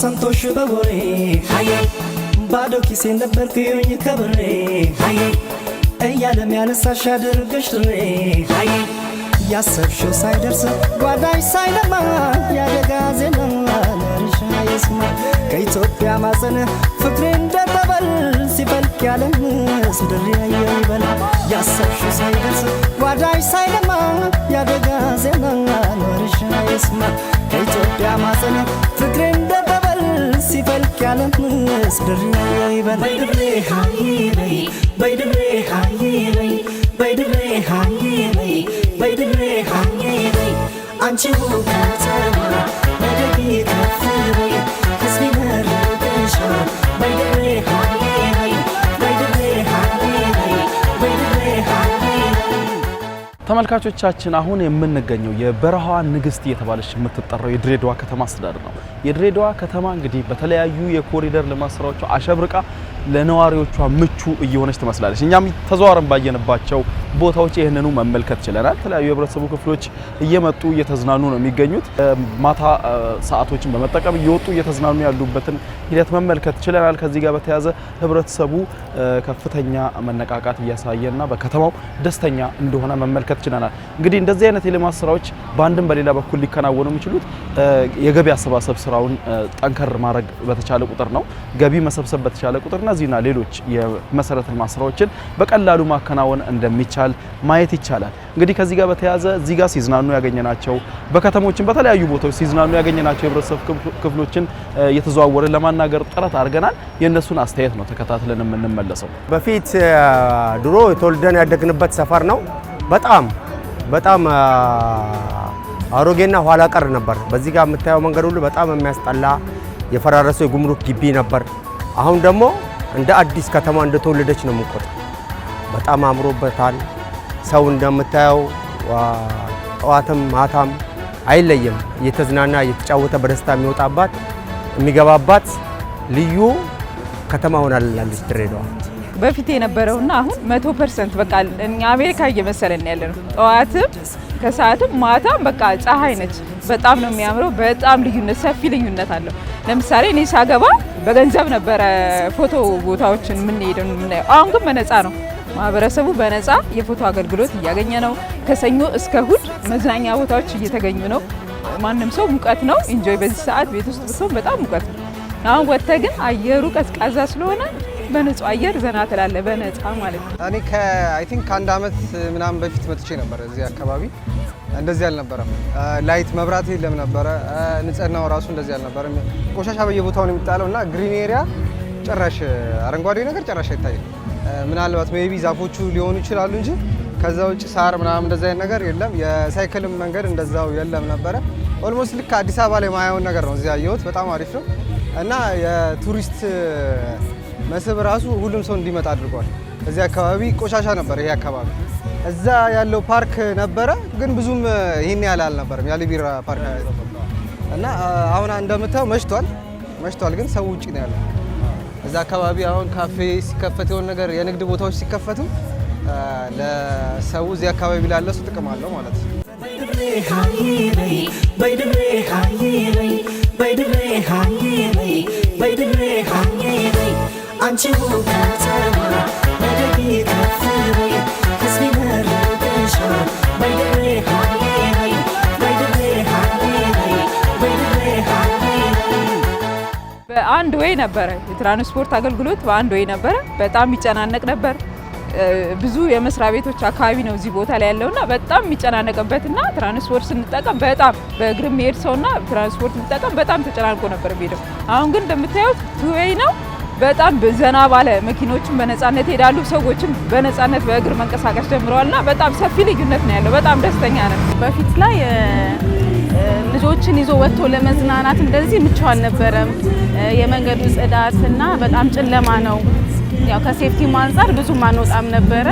ሰምቶሽ በወሬ ባዶ ኪሴ ነበርኩኝ ከብሬ እያለም ያነሳሽ አድርገሽ ድሬ ያሰብሽው ሳይደርስ ጓዳሽ ሳይለማ ያደጋ ዜና ለርሻ ይስማ ከኢትዮጵያ ማፀን ፍቅሬ እንደጠበል ሲፈልቅ ያለምስ ድሬ ይበል ያሰብሽው ሳይደርስ ጓዳሽ ሳይለማ ያደጋ ዜና ለርሻ ይስማ ከኢትዮጵያ ማፀን ፍቅሬ እንደጠበል ሲፈልቅ ያለምስ ድሬ ይበል በይድሬ ሃይ በይ በይድሬ ሃይ በይ በይድሬ ሃይ በይ በይድሬ ሃይ በይ አንቺ ከተማ መደቢ ከፍ በይ ሕዝቢ መረቀሻል በይድሬ ሃይ በይ በይድሬ ሃይ በይ በይድሬ ሃይ በይ። ተመልካቾቻችን፣ አሁን የምንገኘው የበረሃዋ ንግስት እየተባለች የምትጠራው የድሬዳዋ ከተማ አስተዳደር ነው። የድሬዳዋ ከተማ እንግዲህ በተለያዩ የኮሪደር ልማት ስራዎቿ አሸብርቃ ለነዋሪዎቿ ምቹ እየሆነች ትመስላለች። እኛም ተዘዋውረን ባየንባቸው ቦታዎች ይህንኑ መመልከት ችለናል። የተለያዩ የህብረተሰቡ ክፍሎች እየመጡ እየተዝናኑ ነው የሚገኙት። ማታ ሰዓቶችን በመጠቀም እየወጡ እየተዝናኑ ያሉበትን ሂደት መመልከት ችለናል። ከዚህ ጋር በተያያዘ ህብረተሰቡ ከፍተኛ መነቃቃት እያሳየና በከተማው ደስተኛ እንደሆነ መመልከት ችለናል። እንግዲህ እንደዚህ አይነት የልማት ስራዎች በአንድም በሌላ በኩል ሊከናወኑ የሚችሉት የገቢ አሰባሰብ ስራውን ጠንከር ማድረግ በተቻለ ቁጥር ነው። ገቢ መሰብሰብ በተቻለ ቁጥር እነዚህና ሌሎች የመሰረተ ልማት ስራዎችን በቀላሉ ማከናወን እንደሚቻል ማየት ይቻላል። እንግዲህ ከዚህ ጋር በተያያዘ እዚህ ጋር ሲዝናኑ ያገኘናቸው፣ በከተሞችን በተለያዩ ቦታዎች ሲዝናኑ ያገኘናቸው የህብረተሰብ ክፍሎችን እየተዘዋወርን ለማናገር ጥረት አድርገናል። የእነሱን አስተያየት ነው ተከታትለን የምንመለሰው። በፊት ድሮ ተወልደን ያደግንበት ሰፈር ነው። በጣም በጣም አሮጌና ኋላ ቀር ነበር። በዚህ ጋር የምታየው መንገድ ሁሉ በጣም የሚያስጠላ የፈራረሰው የጉምሩክ ግቢ ነበር። አሁን ደግሞ እንደ አዲስ ከተማ እንደተወለደች ነው የምንቆጥረው። በጣም አምሮበታል። ሰው እንደምታየው ጠዋትም ማታም አይለይም። እየተዝናና እየተጫወተ በደስታ የሚወጣባት የሚገባባት ልዩ ከተማ ሆናለች ድሬዳዋ። በፊት የነበረውና አሁን 100% በቃ እኛ አሜሪካ እየመሰለን ያለ ነው። ጠዋትም ከሰዓትም ማታም በቃ ፀሐይ ነች። በጣም ነው የሚያምረው። በጣም ልዩነት፣ ሰፊ ልዩነት አለው። ለምሳሌ እኔ ሳገባ በገንዘብ ነበረ ፎቶ ቦታዎችን የምንሄደው የምናየው። አሁን ግን በነፃ ነው። ማህበረሰቡ በነፃ የፎቶ አገልግሎት እያገኘ ነው። ከሰኞ እስከ እሁድ መዝናኛ ቦታዎች እየተገኙ ነው። ማንም ሰው ሙቀት ነው enjoy በዚህ ሰዓት ቤት ውስጥ ብትሆን በጣም ሙቀት ነው። አሁን ወጥተህ ግን አየሩ ቀዝቃዛ ስለሆነ በንጹህ አየር ዘና ትላለህ፣ በነፃ ማለት ነው። እኔ ከ I think ከአንድ አመት ምናምን በፊት መጥቼ ነበር እዚህ አካባቢ። እንደዚህ አልነበረም። Light መብራት የለም ነበረ። ንጽህናው ራሱ እንደዚህ አልነበረም። ቆሻሻ በየቦታው ነው የሚጣለው እና green area ጭራሽ አረንጓዴ ነገር ጭራሽ አይታይም። ምናልባት maybe ዛፎቹ ሊሆኑ ይችላሉ እንጂ ከዛ ውጭ ሳር ምናምን እንደዚህ አይነት ነገር የለም። የሳይክልም መንገድ እንደዛው የለም ነበረ። Almost ልክ አዲስ አበባ ላይ ማየውን ነገር ነው እዚህ ያየሁት። በጣም አሪፍ ነው እና የቱሪስት መስህብ ራሱ ሁሉም ሰው እንዲመጣ አድርጓል። እዚህ አካባቢ ቆሻሻ ነበር። ይሄ አካባቢ እዛ ያለው ፓርክ ነበረ፣ ግን ብዙም ይሄን ያህል አልነበረም። የአሊ ቢራ ፓርክ እና አሁን እንደምታየው መሽቷል መሽቷል፣ ግን ሰው ውጭ ነው ያለው። እዛ አካባቢ አሁን ካፌ ሲከፈት የሆነ ነገር የንግድ ቦታዎች ሲከፈቱ ለሰው እዚህ አካባቢ ላለ ሰው ጥቅም አለው ማለት ነው። በይድሬ ሃይ በይ በይድሬ ሃይ በይ በይድሬ ሃይ በይ በይድሬ ሃይ በይ አንቺ ከተማ መደቢ ከፍ በይ ሕዝቢ መረቀሻል በይድሬ ሃይ በይ በይድሬ ሃይ በይ በይድሬ ሃይ በይ። በአንድ way ነበረ የትራንስፖርት አገልግሎት፣ በአንድ way ነበረ። በጣም ይጨናነቅ ነበር። ብዙ የመስሪያ ቤቶች አካባቢ ነው እዚህ ቦታ ላይ ያለውና በጣም የሚጨናነቅበትና ትራንስፖርት ስንጠቀም በጣም በእግር የሚሄድ ሰውና ትራንስፖርት የሚጠቀም በጣም ተጨናንቆ ነበር የሚሄደው። አሁን ግን እንደምታዩት two way ነው። በጣም ዘና ባለ መኪኖችም በነፃነት ይሄዳሉ፣ ሰዎችም በነፃነት በእግር መንቀሳቀስ ጀምረዋልና በጣም ሰፊ ልዩነት ነው ያለው። በጣም ደስተኛ ነን። በፊት ላይ ልጆችን ይዞ ወጥቶ ለመዝናናት እንደዚህ ምቹ አልነበረም። የመንገዱ ጽዳት እና በጣም ጨለማ ነው። ያው ከ safety ም አንጻር ብዙም አንወጣም ነበረ።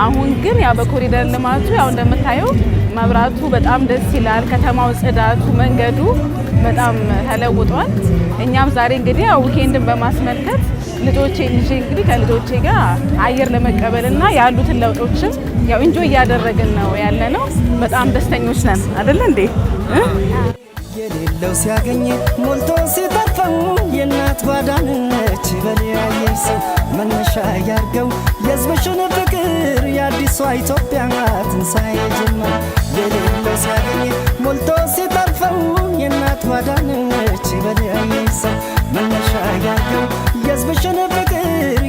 አሁን ግን ያው በኮሪደር ልማቱ ያው እንደምታየው መብራቱ በጣም ደስ ይላል። ከተማው ጽዳቱ፣ መንገዱ በጣም ተለውጧል። እኛም ዛሬ እንግዲህ ያው ዊኬንድን በማስመልከት ልጆቼን ይዤ እንግዲህ ከልጆቼ ጋር አየር ለመቀበል እና ያሉትን ለውጦችም ያው enjoy እያደረግን ነው ያለነው። በጣም ደስተኞች ነን አይደለ እንዴ? የሌለው ሲያገኝ ሞልቶ ሲተርፈው የእናት ጓዳነች በለያየ ሰው መነሻ ያርገው የሕዝብሽን ፍቅር የአዲሷ ኢትዮጵያ ትንሣኤ ጀመር። የሌለው ሲያገኝ ሞልቶ ሲተርፈው የእናት ጓዳነች በለያየ ሰው መነሻ ያርገው የሕዝብሽን ፍቅር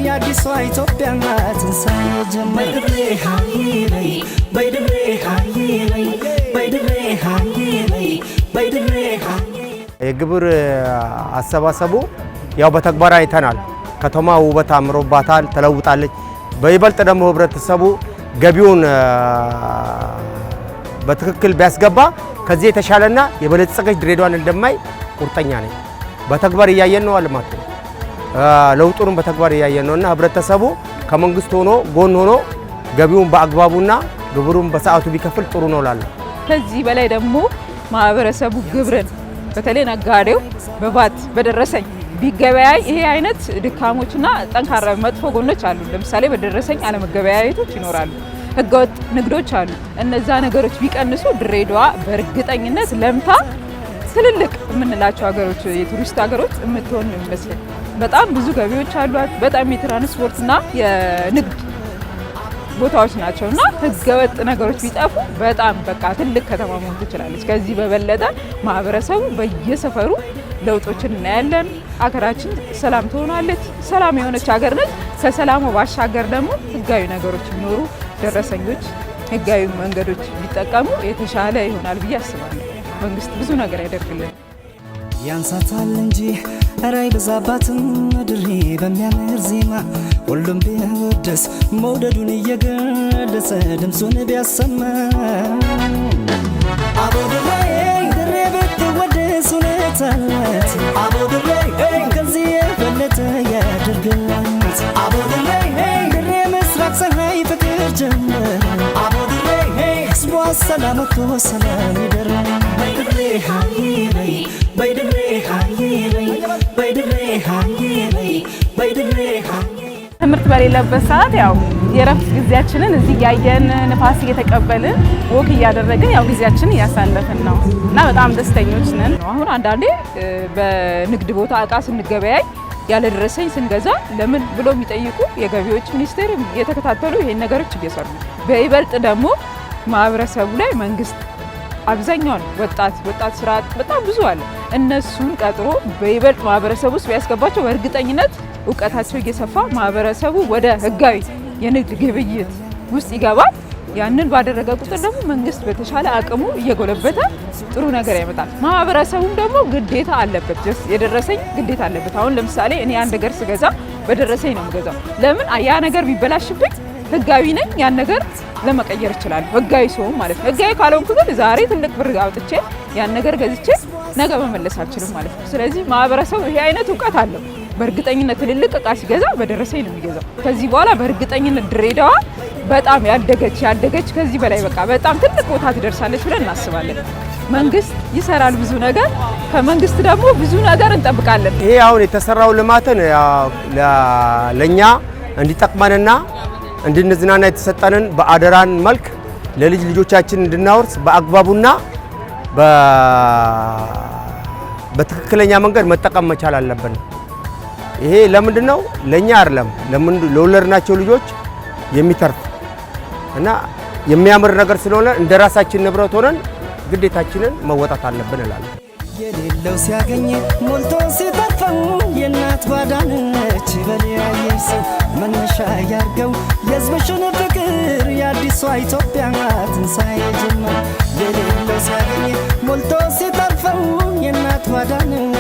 የአዲሷ ኢትዮጵያ ትንሣኤ ጀመር። በይድሬ ሃይ በይድሬ ሃይ በይድሬ ሃይ። የግብር አሰባሰቡ ያው በተግባር አይተናል። ከተማ ውበት አምሮባታል፣ ተለውጣለች። በይበልጥ ደግሞ ህብረተሰቡ ገቢውን በትክክል ቢያስገባ ከዚህ የተሻለና የበለጸገች ድሬዳዋን እንደማይ ቁርጠኛ ነኝ። በተግባር እያየን ነው ልማቱ፣ ለውጡንም በተግባር እያየን ነው እና ህብረተሰቡ ከመንግስት ሆኖ ጎን ሆኖ ገቢውን በአግባቡና ግብሩን በሰዓቱ ቢከፍል ጥሩ ነው እላለሁ። ከዚህ በላይ ደግሞ ማህበረሰቡ ግብርን በተለይ ነጋዴው በቫት በደረሰኝ ቢገበያይ ይሄ አይነት ድካሞችና ጠንካራ መጥፎ ጎኖች አሉ። ለምሳሌ በደረሰኝ አለመገበያየቶች ይኖራሉ፣ ህገወጥ ንግዶች አሉ። እነዛ ነገሮች ቢቀንሱ ድሬዳዋ በእርግጠኝነት ለምታ ትልልቅ የምንላቸው ሀገሮች የቱሪስት ሀገሮች የምትሆን ነው የሚመስለኝ። በጣም ብዙ ገቢዎች አሏት። በጣም የትራንስፖርትና የንግድ ቦታዎች ናቸው እና ህገወጥ ነገሮች ቢጠፉ በጣም በቃ ትልቅ ከተማ መሆን ትችላለች። ከዚህ በበለጠ ማህበረሰቡ በየሰፈሩ ለውጦችን እናያለን። ሀገራችን ሰላም ትሆናለች። ሰላም የሆነች ሀገር ነች። ከሰላሙ ባሻገር ደግሞ ህጋዊ ነገሮች ቢኖሩ፣ ደረሰኞች፣ ህጋዊ መንገዶች ቢጠቀሙ የተሻለ ይሆናል ብዬ አስባለሁ። መንግስት ብዙ ነገር ያደርግልን። ያንሳታል እንጂ ኧረ አይበዛባትም ድሬ በሚያምር ዜማ ሁሉም ቢወደስ መውደዱን እየገለጸ ድምፁን ቢያሰማ አቦ ድሬ ድሬ ብትወደስ እውነት አላት አቦ ድሬ ከዚህ የበለጠ ያደርግላት አቦ ድሬ ድሬ ምስራቅ ፀሐይ ፍቅር ጀመር አቦ ድሬ ህዝቧ ሰላም ወጥቶ ሰላም ይደር በይድሬ ሃይ በይ በይድሬ ሃይ በይ በይድሬ ሃይ በይ በይድሬ ሃይ። ትምህርት በሌለበት ሰዓት ያው የእረፍት ጊዜያችንን እዚህ እያየን፣ ንፋስ እየተቀበልን፣ walk እያደረግን ያው ጊዜያችንን እያሳለፍን ነው እና በጣም ደስተኞች ነን። አሁን አንዳንዴ በንግድ ቦታ እቃ ስንገበያይ ያለ ደረሰኝ ስንገዛ ለምን ብሎ የሚጠይቁ የገቢዎች ሚኒስቴር እየተከታተሉ ይሄን ነገሮች እየሰሩ ነው። በይበልጥ ደግሞ ማህበረሰቡ ላይ መንግስት አብዛኛውን ወጣት ስራ አጥ በጣም ብዙ አለ። እነሱን ቀጥሮ በይበልጥ ማህበረሰቡ ውስጥ ቢያስገባቸው በእርግጠኝነት እውቀታቸው እየሰፋ ማህበረሰቡ ወደ ህጋዊ የንግድ ግብይት ውስጥ ይገባል። ያንን ባደረገ ቁጥር ደግሞ መንግስት በተሻለ አቅሙ እየጎለበተ ጥሩ ነገር ያመጣል። ማህበረሰቡም ደግሞ ግዴታ አለበት፣ just የደረሰኝ ግዴታ አለበት። አሁን ለምሳሌ እኔ አንድ ነገር ስገዛ በደረሰኝ ነው የምገዛው። ለምን? ያ ነገር ቢበላሽብኝ ህጋዊ ነኝ፣ ያን ነገር ለመቀየር እችላለሁ። ህጋዊ ሰውም ማለት ነው። ህጋዊ ካልሆንኩ ግን ዛሬ ትልቅ ብር አውጥቼ ያን ነገር ገዝቼ ነገ መመለስ አልችልም ማለት ነው። ስለዚህ ማህበረሰቡ ይሄ አይነት እውቀት አለው። በእርግጠኝነት ትልልቅ እቃ ሲገዛ በደረሰኝ ነው የሚገዛው። ከዚህ በኋላ በእርግጠኝነት ድሬዳዋ በጣም ያደገች ያደገች ከዚህ በላይ በቃ በጣም ትልቅ ቦታ ትደርሳለች ብለን እናስባለን። መንግስት ይሰራል ብዙ ነገር፣ ከመንግስት ደግሞ ብዙ ነገር እንጠብቃለን። ይሄ አሁን የተሰራው ልማትን ለኛ እንዲጠቅመንና እንድንዝናና የተሰጠንን በአደራን መልክ ለልጅ ልጆቻችን እንድናወርስ በአግባቡና በትክክለኛ መንገድ መጠቀም መቻል አለብን። ይሄ ለምንድን ነው? ለኛ አይደለም፣ ለወለድናቸው ልጆች የሚተርፍ እና የሚያምር ነገር ስለሆነ እንደ ራሳችን ንብረት ሆነን ግዴታችንን መወጣት አለብን እላለሁ። የሌለው ሲያገኝ ሞልቶ ሲተርፈው የእናት ጓዳነች በለያየ ሰው መነሻ ያርገው የሕዝብሽን ፍቅር የአዲሷ ኢትዮጵያ ትንሣኤ ጀመር። የሌለው ሲያገኝ ሞልቶ ሲተርፈው የእናት ጓዳነች